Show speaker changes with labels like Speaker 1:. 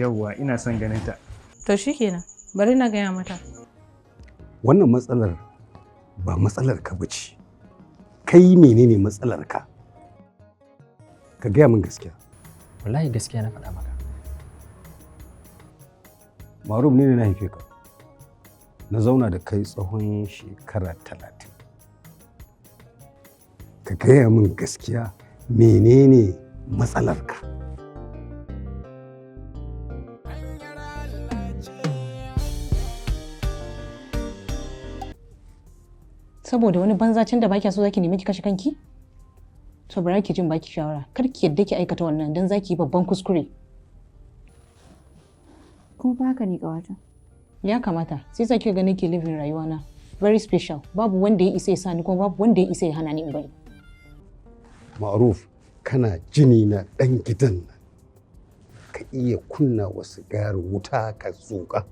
Speaker 1: Yauwa, ina son ganin ta.
Speaker 2: To shikenan, bari na gaya mata.
Speaker 3: Wannan matsalar ba matsalar ka bace. Kai, menene matsalar ka? Ka gaya min gaskiya.
Speaker 4: Wallahi gaskiya na faɗa maka.
Speaker 3: Maruf, ne na haife ka, na zauna da kai tsawon shekara 30. Ka gaya min gaskiya, menene matsalar ka?
Speaker 5: Hanyar Allah ce.
Speaker 6: Saboda wani banzacin da baki so, zaki nemi ki kashe kanki? To, bara ki jin baki shawara, kar ki yadda ki aikata wannan, dan zaki yi babban kuskure.
Speaker 7: Kuma fa haka ne, ƙawata.
Speaker 6: Ya kamata sai sa kika ga nake living rayuwa na very special. Babu wanda ya isa ya sa ni, kuma babu wanda ya isa ya hana ni in bari.
Speaker 3: Ma'aruf, kana jini na ɗan gidan nan, ka iya kunna wa sigari wuta ka zuƙa?